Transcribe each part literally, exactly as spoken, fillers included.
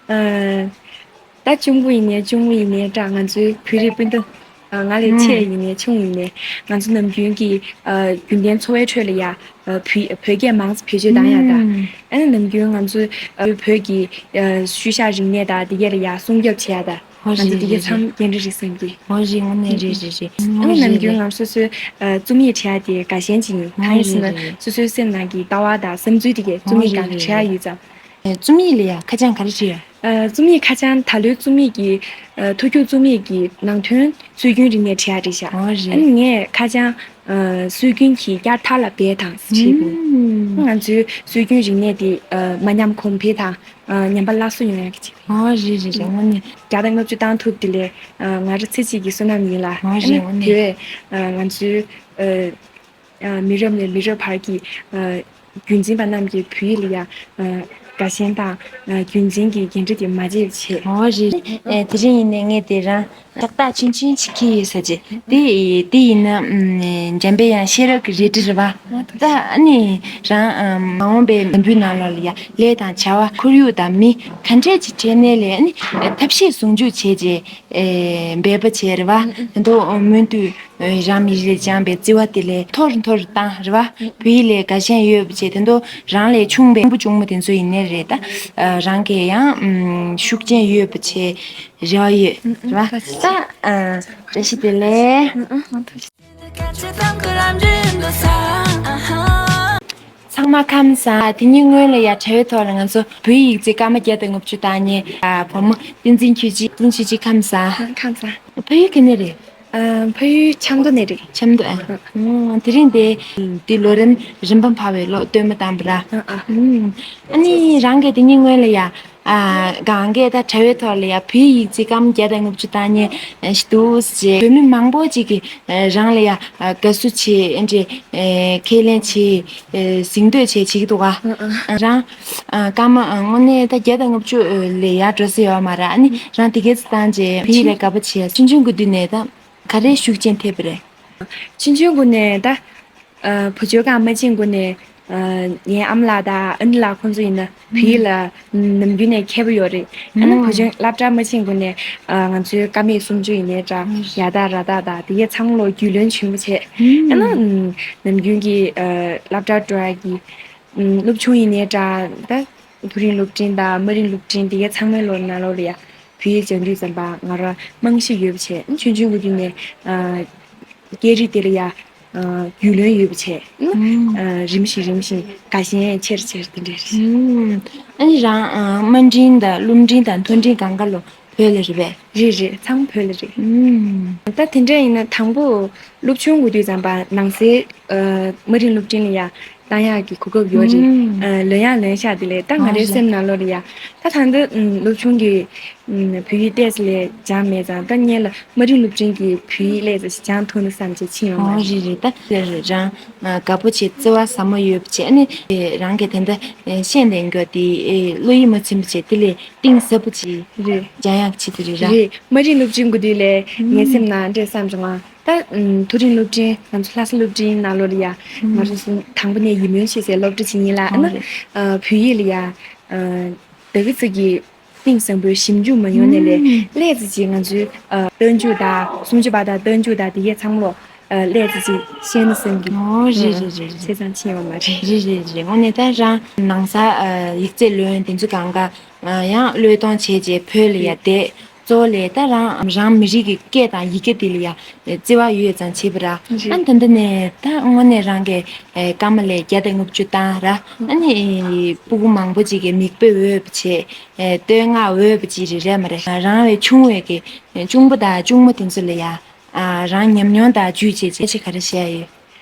ཨ། ད་གཅུང་པོ་ཡིན་ནའི་གཅུང་མོ་ཡིན་ནའི་འདྲ། ང་ཚོའི་བོད་རིགས་སྤུན་ཟླ། ཨ། ང་ལས་ཆེ་ཡིན་ནའི་ཆུང་ཡིན་ནའི། ང་ཚོ་ནམ་རྒྱུན་གྱི། ཨ། རྒྱུན་ལྡན་འཚོ་བའི་ཁྲོད་ལ་ཡ། ཨ། བོད་བོད་སྐད་མང་ཙམ་བེད་སྤྱོད་བཏང་ཡ་དང་། ཨ་ནི་ནམ་རྒྱུན་ང་ཚོའི། ཨ། བོད་ཀྱི། ཨ། ཤུལ་བཞག་རིག་གནས་དང་དེ་གས་ལ་ཡ་སྲུང་སྐྱོབ་བྱེད་ཡ་དང་། ང་ཚོ་དེ་གས་མཚམས་འགན་འཁྲི་རེད་བསམ་གི། འོ་རེད། དངོས་གནས་རེད་རེད་རེད། ཨ་ནི་ནམ་རྒྱུན་ང་ཚོ་སོ་སོའི། ཨ། རྩོམ་ཡིག་བྲིས་ཡ་དེ་དགའ་ཞེན་ཅིག་ཡིན། གང་ཡིན་ཟེར་ན་སོ་སོའི་སེམས་ནང་གི་ལྟ་བ་དང་བསམ་ཚུལ་དེ་གས་རྩོམ་ཡིག་སྒང་ལ་བྲིས་ཡ་ཡོད་ཙང་། རྩོམ་ཡིག་ལ་ཡ་ཁ་བྱང་ག་རེ་བྲིས་ཡོད། ཨ། རྩོམ་ཡིག་ཁ་བྱང་ད་ལོའི་རྩོམ་ཡིག་གི། ཨ། མཐོ་རྒྱུགས་རྩོམ་ཡིག་གི་ནང་དོན་སྲོལ་རྒྱུན་རིག་གནས་བྲིས་ཡ་རེད་ཤག། ཨ་ནི་ངས་ཁ་བྱང་། ཨ། སྲོལ་རྒྱུན་གྱི་བསྐྱར་དར་ལ་འབད་དང་བྲིས་འདུག། ང་ཚོའི་སྲོལ་རྒྱུན་རིག་གནས་དེ། ཨ། མ་ཉམས་གོང་འཕེལ་དང་། ཨ། ཉམས་པ་སླར་གསོ་ཡོང་ཡ་གི་ཆེད། ཨ། རེད་རེད་རེད། དངོས་གནས། བརྒྱ་དང་ལྔ་བཅུ་བཏང་ཐུབ་དེ་ལས། ཨ། ང་རང་ཚེ་གཅིག་གི་བསོད་ནམས་ཡིན་ལ། ཨ། དེ་བས། ཨ། ང་ཚོའི། ཨ། ཨ། མི་རབས་ནས་མི་རབས་བར་གྱི། ཨ། རྒྱུན་འཛིན་པ་རྣམས་ཀྱིས་བོད་ཡིག་ལ་ཡ། ཨ། དགའ་ཞེན་དང་། ཨ། རྒྱུན་འཛིན་གྱི་འགན་འཁྲི་དེ་མ་བརྗེད་པ་བྱེད། འོ་རེད། ཨ། དེ་རིང་ཡིན་ནའི་ངས་དེ་རང་ཕྱག་རྟགས་ཆུང་ཆུང་ཅིག་འཁྱེར་ཡོད་ས་ཅིག། དེ་དེ་ཡིན་ན། ཨམ། འཇམ་པའི་དབྱངས་ཤེས་རབ་ཀྱི་རལ་གྲི་རེད་པ། ད་ཨ་ནི་རང་། ཨམ། མ་འོངས་པའི་ལམ་བུའི་ནང་ལོགས་ལ་ཡ་ལས་དང་བྱ་བ་ཁོར་ཡུག་དང་མི་ག་འདྲས་ཅིག་འཕྲད་ནའི་ལས་ཨ་ནི་ཐབས་ཤེས་ཟུང་འཇུག་བྱས་རྗེས། ཨེ། འབད་པ་བྱས་རེད་པ། དེ་ཚོ་སྨོན་དུས། རང་མི་རིགས་ལ་བཅངས་པའི་བརྩེ་བ་དེ་ལས་མཐོ་རུ་མཐོ་རུ་བཏང་རེད་པ། བོད་ཡིག་ལ་དགའ་ཞེན་ཡོད་པ་བྱས། དེ་ཚོ་རང་ལས་ཆུང་བའི་ཕྲུ་གུ་ཆུང་མ་དེ་ཚོ་ཡིན་ནའི་རེད་ད། ཨ། རང་གིས་ཡང་། ཨམ། ཤུགས་རྐྱེན་ཡོད་པ་བྱས་རེ་བ་ཡོད་རེད་པ། ད། ཨ། བཀྲ་ཤིས་བདེ་ལེགས། ཚང་མ་ཁམས་བཟང་། དེ་གཉིས་སྔོན་ལ་ཡ་དྲ་བའི་ཐོག་ལ་ང་ཚོ་བོད་ཡིག་རྩིས་སྐར་མ་བརྒྱ་དང་ལྔ་བཅུ་བཏང་མཁན། ཨ། བུ་མོ་བསྟན་འཛིན་ཆོས་སྐྱིད། བསྟན་ཆོས་སྐྱིད་ཁམས་བཟང་། ཁམས་བཟང་། བོད་ཡིག་ག་ནས་རེད། ཨ། ཕ་ཡུལ་ཆབ་མདོ་ནས་རེད། ཆབ་མདོ། ཨ། ཨ། དེ་རིང་དེ་དེ་ལོ་རིམ་རིམ་པ་འཕར་བའི་ལོ་སྟོན་མོ་བཏང་པ་ར། ཨ། ཨ། ཨ་ནི་རང་གིས་དེ་གཉིས་སྔོན་ལ་ཡ། ཨ། གང་གས་ད་དྲ་བའི་ཐོག་ལ་ཡ་བོད་ཡིག་རྩིས་སྐར་མ་བརྒྱ་དང་ལྔ་བཅུ་བཏང་མཁན་ཞིག་འདུག་ཟེར། བོད་མི་མང་པོ་ཅིག་གིས། ཨ། རང་ལ་ཡ། ཨ། དགའ་བསུ་བྱེད། ཨ་འདྲ། ཨ། ཁས་ལེན་བྱེད། ཨ། གཟེངས་བསྟོད་བྱེད་བྱེད་ཀྱི་འདུག་ག། ཨ། རང་། ཨ། སྐར་མ། ཨ། དངོས་གནས་ད་བརྒྱ་དང་ལྔ་བཅུ་ལས་ཡར་འགྲོ་ས་ཡོད་མ་རེད། ཨ་ནི་རང་དེ་གས་ཙམ་བཏང་རྗེས་བོད་ཡིག་ལ་དགའ་པོ་བྱས། ཆུང་ཆུང་གི་དུས་ནས་ད་ག་རེ་ཤུགས་རྐྱེན་ཐེབས་པ་རེད། ཆུང་ཆུང་གུན་ནས་ད། ཨ། བུ་བཅོལ་ཁང་མ་ཕྱིན་གུན་ནས། ཨ། ངའི་ཨ་མ་ལགས་དང་ཨ་ནེ་ལགས་ཁོང་ཚོ་ཡིན་ན་བོད་ཡིག་ལ་ནམ་རྒྱུན་ནས་མཁས་པོ་ཡོད་རེད། ཨ་ནི་བུ་ཆུང་སློབ་གྲྭ་མ་ཕྱིན་གོང་ནས། ཨ། ང་ཚོའི་ཀ་མད་སུམ་ཅུ་ཡིན་ནའི་འདྲ། ཡ་དག་ར་དག་དང་དེ་གའི་ཚང་མ་ལོ་རྒྱུས་ལོན་ཆེན་པོ་བྱས། ཨ་ནི་ནམ་རྒྱུན་གྱི། ཨ། སློབ་གྲྭ་འགྲོ་ཡ་གི། ཨ། སློབ་ཆུང་ཡིན་ནའི་འདྲ། ད་མཐོ་རིམ་སློབ་འབྲིང་དང་དམའ་རིམ་སློབ་འབྲིང་དེ་གའི་ཚང་མའི་ལོ་ནང་ལོགས་ལ་ཡ་བོད་ཡིག་སྦྱང་དུས་ཙམ་པ་ང་རང་རྨང་གཞི་ཡོད་པ་བྱས། ཆུང་ཆུང་གི་དུས་ནས། ཨ། སྐད་རིགས་དེ་ལ་ཡ། ཨ། རྒྱུས་ལོན་ཡོད་པ་བྱས། ཨ། རིམ་བཞིན་རིམ་བཞིན་དགའ་ཞེན་ཆེར་ཆེར་དེ་འདྲ་རེད། ཨ་ནི་རང་། ཨ། དམའ་འབྲིང་དང་སློབ་འབྲིང་དང་མཐོ་འབྲིང་གང་ག་ལོ་བོད་ལ་རེད་པས། རེད་རེད། ཚང་མ་བོད་ལ་རེད། ད་དེ་འདྲ་ཡིན་ན་དང་པོ་སློབ་ཆུང་གི་དུས་ཙམ་པ་ནང་སའི། ཨ། དམའ་རིམ་སློབ་འབྲིང་ལ་ཡ་བཏང་ཡག་གི་གོ་སྐབས་ཡོད་རེད། ཨ། ལོན་ཡང་ལོན་ཤག་དེ་ལས་ད་ང་རའི་སེམས་ནང་ལོགས་ལ་ཡ། ད་ད་ལྟ། ཨ། སློབ་ཆུང་གི། ཨ། བོད་ཡིག་ཏོག་ཙམ་ལས་སྦྱངས་མེད་ཙང་། ད་སྔོན་ལ་དམའ་རིམ་སློབ་འབྲིང་གི་བོད་ཡིག་ལས་ཙམ་ཞིག་སྦྱང་ཐུབ་ན་བསམ་བྱས་ཕྱིན་ཡོང་བ་རེད། རེད་རེད། ད་རང་དགའ་པོ་བྱས་བརྩེ་བ་ཟབ་མོ་ཡོད་པ་བྱས། ཨ་ནི་རང་གིས་ད་ལྟ་བཤད་གནང་རྒྱུ་དེ་བློ་ཡིད་མ་ཚིམ་པ་བྱས། དེ་ལས་གཏིང་ཟབ་པོ་བྱས། རེད། སྦྱང་ཡག་ཆེད་དུ་རེད་ར། རེད། དམའ་རིམ་སློབ་འབྲིང་གི་དུས་ལས་ངའི་སེམས་ནང་འདྲ་བསམ་བྱུང་ང་། ད། ཨ། མཐོ་རིམ་སློབ་འབྲིང་། ང་ཚོ་ལྷ་ས་སློབ་འབྲིང་ནང་ལོགས་ལ་ཡ། ང་རང་ཚོ་དང་པོ་ནས་ཡིད་སྨོན་བྱེད་སའི་སློབ་གྲྭ་ཅིག་ཡིན་ལ། ཨ་ནི། ཨ། བོད་ཡིག་ལ་ཡ། ཨ། ད་ག་ཙམ་གྱི་གཏིང་ཟབ་པོའི་ཞིབ་འཇུག་མ་ཡོང་ནའི་ལས། ལས་ཙམ་ཅིག་ང་ཚོའི། ཨ། རྟགས་འཇུག་དང་སུམ་ཅུ་པ་དང་རྟགས་འཇུག་དང་དེ་གའི་ཚང་མ་ལོ། ཨ། ལས་ཙམ་ཅིག་ཤེས་ན་བསམ་གི། ཨོ། རེད་རེད་རེད། བྱས་ཙང་ཕྱིན་ཡོད་མ་རེད། རེད་རེད་རེད། དངོས་གནས་ད་རང་ནང་ས། ཨ། ཡིག་རྩིས་ལོན་དེ་ཚོ་གང་ག། ཨ། ཡང་བློས་གཏོང་བྱས་རྗེས་བོད་ལ་ཡ་བསྡད། གཙོ་བོ་ལས་ད་རང་རང་མི་རིགས་ཀྱི་སྐད་དང་ཡི་གེ་དེ་ལ་ཡ་བརྩེ་བ་ཡོད་ཙང་བྱས་པ་ར། རེད། ཨ། ད་ལྟ་ནས་ད་དངོས་གནས་རང་གིས། ཨེ། སྐར་མ་ལས་བརྒྱ་དང་ལྔ་བཅུ་བཏང་ར། ཨ་ནི་སྤུ་གུ་མང་པོ་ཅིག་གི་མིག་དཔེ་འོས་པ་བྱས། ཨེ། བསྟོད་བསྔགས་འོས་པ་ཅིག་རེད་རེད་མ་རེད། རང་བས་ཆུང་བའི་གི་གཅུང་པོ་དང་གཅུང་མོ་དེ་ཚོ་ལ་ཡ། ཨ། རང་ཉམས་མྱོང་དང་བརྒྱུད་བྱས་བྱས་ཅིག་ག་རེ་བཤད་ཡོད།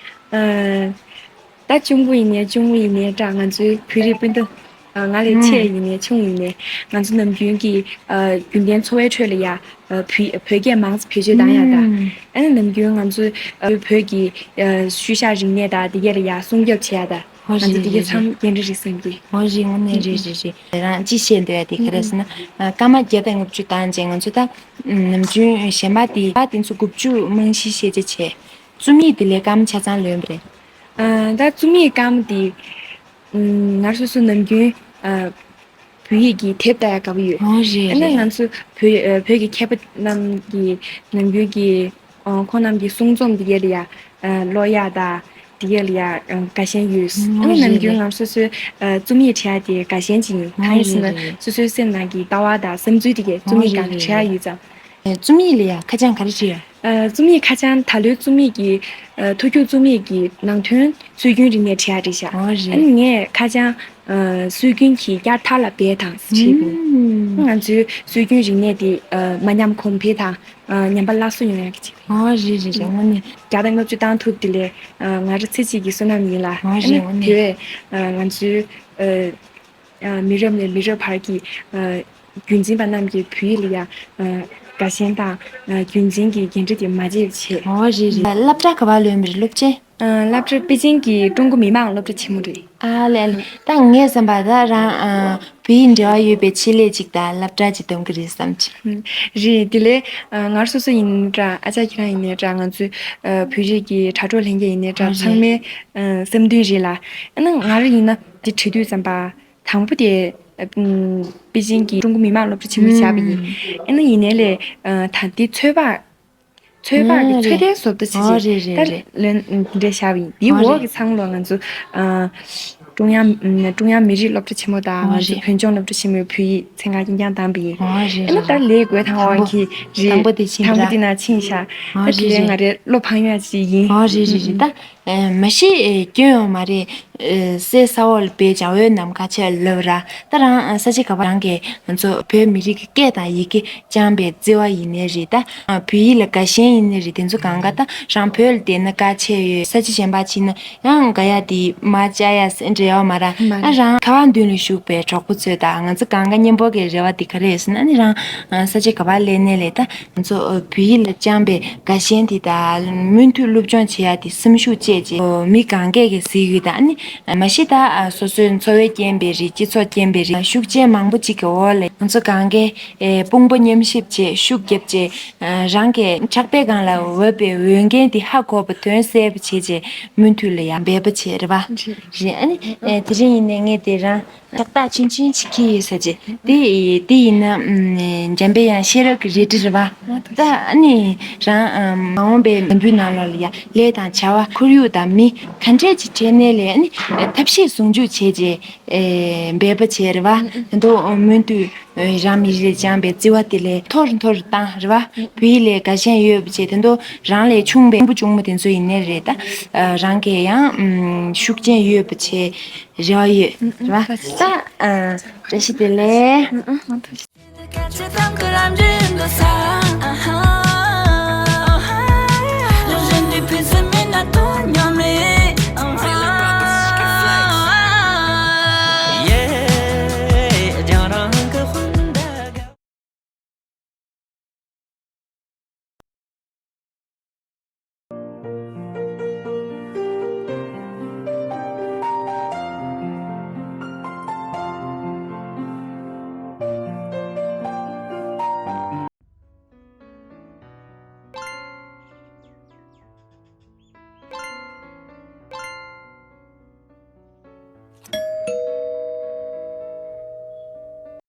ཨ། ད་གཅུང་པོ་ཡིན་ནའི་གཅུང་མོ་ཡིན་ནའི་འདྲ། ང་ཚོའི་བོད་རིགས་སྤུན་ཟླ། ཨ། ང་ལས་ཆེ་ཡིན་ནའི་ཆུང་ཡིན་ནའི། ང་ཚོ་ནམ་རྒྱུན་གྱི། ཨ། རྒྱུན་ལྡན་འཚོ་བའི་ཁྲོད་ལ་ཡ། ཨ། བོད་བོད་སྐད་མང་ཙམ་བེད་སྤྱོད་བཏང་ཡ་དང་། ཨ་ནི་ནམ་རྒྱུན་ང་ཚོའི། ཨ། བོད་ཀྱི། ཨ། ཤུལ་བཞག་རིག་གནས་དང་དེ་གས་ལ་ཡ་སྲུང་སྐྱོབ་བྱེད་ཡ་དང་། ང་ཚོ་དེ་གས་མཚམས་འགན་འཁྲི་རེད་བསམ་གི། འོ་རེད། དངོས་གནས་རེད་རེད་རེད། རང་ཅི་བཤད་འདོད་ཡ་དེ་ག་རེ་ཟེར་ན། ཨ། སྐར་མ་བརྒྱ་དང་ལྔ་བཅུ་བཏང་རྗེས་ང་ཚོ་ད་ནམ་རྒྱུན་གཞན་པ་དེ་ད་དེ་ཚོ་དགུ་བཅུ་རྨང་གཞི་ཤེས་བྱ་བྱས། རྩོམ་ཡིག་དེ་ལས་སྐར་མ་ཆ་ཚང་ལོན་པ་རེད། ཨ། ད་རྩོམ་ཡིག་སྐར་མ་དེ། ཨ། ང་སོ་སོ་ནམ་རྒྱུན། ཨ། བོད་ཡིག་གི་དེབ་ལྟ་ཡག་དགའ་པོ་ཡོད། ཨོ་རེད་ཨ་ནི་རེད། ང་ཚོ་བོད་ཨ་བོད་ཀྱི་མཁས་པ་རྣམས་ཀྱི་ནམ་རྒྱུན་གྱི་ཨ་ཁོང་རྣམས་ཀྱི་གསུང་རྩོམ་འདི་ག་ལ་ཡ་ཨ་ཀློག་ཡག་དང་འདི་ག་ལ་ཡ་ཨ་དགའ་ཞེན་ཡོད། ཨོ་ཨ་ནི་རེད་ནམ་རྒྱུན་རེད། ང་སོ་སོའི་ཨ་རྩོམ་ཡིག་བྲིས་ཡག་དེ་དགའ་ཞེན་ཅིག་ཡིན། ཨོ་གང་ཡིན་ཟེར་རེད་ན་རེད། སོ་སོའི་སེམས་ནང་གི་ལྟ་བ་དང་བསམ་ཚུལ་དེ་གས་རྩོམ་ཨོ་ཡིག་རེད་སྒང་ལ་རེད། བྲིས་ཡག་ཡོད་ཙང་། ཨ་རྩོམ་ཡིག་ལ་ཡ་ཁ་བྱང་ག་རེ་བྲིས་ཡོད། ཨ་རྩོམ་ཡིག་ཁ་བྱང་ད་ལོའི་རྩོམ་ཡིག་གི་ཨ་མཐོ་རྒྱུགས་རྩོམ་ཡིག་གི་ནང་དོན་སྲོལ་རྒྱུན་རིག་གནས་བྲིས་ཡག་རེད་ཤག་ཨོ་རེད། ཨ་ནི་ངས་ཁ་བྱང་ཨ་སྲོལ་རྒྱུན་གྱི་བསྐྱར་དར་ལ་འབད་དང་ཟེར་བྲིས་ཡོད། ཨུམ། ང་ཚོའི་སྲོལ་རྒྱུན་རིག་གནས་དེ་ཨ་མ་ཉམས་གོང་འཕེལ་དང་ཨ་ཉམས་པ་སླར་གསོ་ཡོང་ཡག་གི་ཆེད། ཨོ་རེད་རེད་རེད། དངོས་གནས། བརྒྱ་དང་ལྔ་བཅུ་བཏང་ཐུབ་དེ་ལས་ཨ་ང་རང་ཚེ་གཅིག་གི་བསོད་ནམས་ཡིན་ལ། ཨོ་ཨ་ནི་རེད་དངོས་གནས། དེ་བས་ཨ་ང་ཚོའི་ཨ། ཨ་མི་རབས་ནས་མི་རབས་བར་གྱི་ཨ་རྒྱུན་འཛིན་པ་རྣམས་ཀྱིས་བོད་ཡིག་ལ་ཡང་ཨ་དགའ་ཞེན་དང་ཨ་རྒྱུན་འཛིན་གྱི་འགན་འཁྲི་དེ་མ་བརྗེད་པ་བྱེད། ཨོ་རེད་རེད། སློབ་གྲྭ་ག་པར་ལོན་པ་རེད་སློབ་ཆེན། ཨ་སློབ་གྲྭ་པེ་ཅིང་གི་ཀྲུང་གོ་མི་དམངས་སློབ་གྲྭ་ཆེན་མོ་རེད། ཨ་ལས་ལས། ད་ངས་བསམ་པ་ད་རང་ཨ་བོད་ཡིག་འབྲེལ་བ་ཡོད་པའི་ཆེད་ལས་ཅིག་དང་སློབ་གྲྭ་ཅིག་འདེམས་ཀྱི་རེད་བསམ་གྱི། ཨ་རེད། དེ་ལས་ཨ་ང་རང་སོ་སོ་ཡིན་ནའི་འདྲ། ཨ་ཅག་ཁྱེད་རང་ཡིན་ནའི་འདྲ། ང་ཚོའི་ཨ་བོད་རིགས་ཀྱི་དྲ་གྲོགས་ལྷན་རྒྱས་ཡིན་ནའི་འདྲ། ཨ་ཚང་རེད། མའི་ཨ་སེམས་འདུན་རེད་ལ། ཨ་ནི་ང་རང་ཡིན་ན་དེ་བྲིས་དུས་ཙམ་པ། དང་པོ་དེ་ཨ་ཨམ་པེ་ཅིང་གི་ཀྲུང་གོ་མི་དམངས་སློབ་གྲྭ་ཆེན་མོ་བཞག་པ་ཡིན། ཨུམ། ཨ་ནི་ཡིན་ནའི་ལས་ཨ་ད་དེ་ཚོད་དཔག་ཚོད་དཔག་གི་ཨ་ཚོད་ལྟའི་བཟོ་ལྟ་བྱེད་ཨོ་བྱེད་རེད་རེད་ད་རེད། ལན་ཨ་དེ་འདྲ་བཞག་པ་ཡིན། དེའི་ཨོ་འོག་རེད། གི་ཚང་ལོ་ང་ཚོ་ཨ་ཀྲུང་དབྱང་ཨ་ཀྲུང་དབྱང་མི་རིགས་སློབ་གྲྭ་ཆེན་མོ་དང་ཨོ་ང་ཚོ་རེད། བོད་ལྗོངས་སློབ་གྲྭ་ཆེན་མོའི་བོད་ཡིག་ཚན་ཁག་རྐྱང་རྐྱང་བཏང་པ་ཡིན། ཨོ་རེད་ཨ་ནི་རེད། ད་ལས་དགོས་དང་དང་པོ་འོག་གི་རེད། དང་པོ་དེ་ཕྱིན་དང་པོ་པ། དེ་ན་ཕྱིན་ཤག་ཨོ་ད་དེ་རེད་ལས་ང་རེད། རེད་བློ་ཕངས་ཡོད་ཅིག་ཡིན། ཨོ་རེད་རེད་རེད། ད་ཨ་མ་གཞི་ཨ་སྐྱོན་ཡོད་མ་རེད། ཨ་གསེར་ས་འོག་ལ་སྦས་བྱ་བའི་ནམ་མཁའ་ཆེ་ལབ་ར། ད་རང་ཨ་ས་ཆ་ག་པ་རང་གིས་ང་ཚོ་བོད་མི་རིགས་ཀྱི་སྐད་དང་ཡི་གེ་སྦྱངས་པའི་བརྩེ་བ་ཡིན་ནའི་རེད། ད་ཨ་བོད་ཡིག་ལ་དགའ་ཞེན་ཡིན་ནའི་རེད། དེ་ཚོ་གང་ག་ད་རང་བོད་ལ་བསྡད་ན་དགའ་ཆེ་ཡོད། ས་ཆ་གཞན་པ་ཕྱིན་ན་ཡང་དགའ་ཡ་དེ་མ་བཅའ་ཡ་སེ་འདྲ་ཡོད་མ་ར། མ་ཨ་རེད། རང་ཁ་བ་མདུན་ལ་བཞུགས་པའི་གྲོགས་པོ་ཚོས་ད་ང་ཚོ་གང་ག་མཉམ་པོ་གི་རེ་བ་དེ་ག་རེ་ཡོད་ཟེར་ན་ཨ་ནི་རང་ཨ་ས་ཆ་ག་པ་སླེབས་ནའི་ལས་ད། ང་ཚོ་བོད་ཡིག་ལ་བཅངས་པའི་དགའ་ཞེན་དེ་དང་མུ་མཐུད་སློབ་སྦྱོང་བྱེད་ཡ་དེ་སེམས་ཤུགས་བཅས་བྱས་མི་གང་གས་ཀྱི་གཟིགས་ཡོད་དང་ཨ་ནི་མ་གཞི་ད་སོ་སོའི་འཚོ་བའི་རྐྱེན་པས་རེད། སྤྱི་ཚོགས་རྐྱེན་པས་རེད། ཤུགས་རྐྱེན་མང་པོ་ཅིག་གི་འོག་ལ་ང་ཚོ་གང་གས་དཔུང་པ་མཉམ་གཤིབ་བྱས་ཤུགས་རྒྱབ་བྱས་རང་གི་ཕྲག་པའི་སྒང་ལ་འོས་པའི་འོས་འགན་དེ་ཧ་གོ་བ་དོན་གསལ་པོ་བྱས་བྱས་མུ་མཐུད་ལ་ཡང་འབད་པ་བྱས་རེད་བ། རེད་ཨ་ནི་དེ་རིང་ཡིན་ནའི་ངས་དེ་རང་། ཏག་ཏག་ཆུང་ཆུང་ཅིག་ཁྱེར་ཡོད་ས་ཅིག་དེ་དེ་ཡིན་ན་ཨམ་འཇམ་པའི་དབྱངས་ཤེས་རབ་ཀྱི་རལ་གྲི་རེད་བ། ད་ཨ་ནི་རང་ཨམ་མ་འོངས་པའི་ལམ་བུའི་ནང་ལོགས་ལ་ཡ་ལས་དང་བྱ་བ་ཁོར་ཡུག་དང་མི་ག་འདྲས་ཅིག་འཕྲད་ནའི་ལས་ཨ་ནི་ཐབས་ཤེས་ཟུང་འཇུག་བྱས་རྗེས་འབད་པ་བྱས་རེད་བ། དེ་ཚོ་མུ་མཐུད་རང་མི་རིགས་ལ་བཅངས་པའི་བརྩེ་བ་དེ་ལས་མཐོ་རུ་མཐོ་རུ་བཏང་རེད་བ། བོད་ཡིག་ལ་དགའ་ཞེན་ཡོད་པ་བྱས་དེ་ཚོ་རང་ལས་ཆུང་བའི་ཆུང་བུ་ཆུང་མོ་དེ་ཚོ་ཡིན་ནའི་རེད། ད་རང་གིས་ཡང་ཨམ་ཤུགས་རྐྱེན་ཡོད་པ་བྱས། རེ་བ་ཡོད་རེད་བ། ད་ཨ་བཀྲ་ཤིས་བདེ་ལེགས།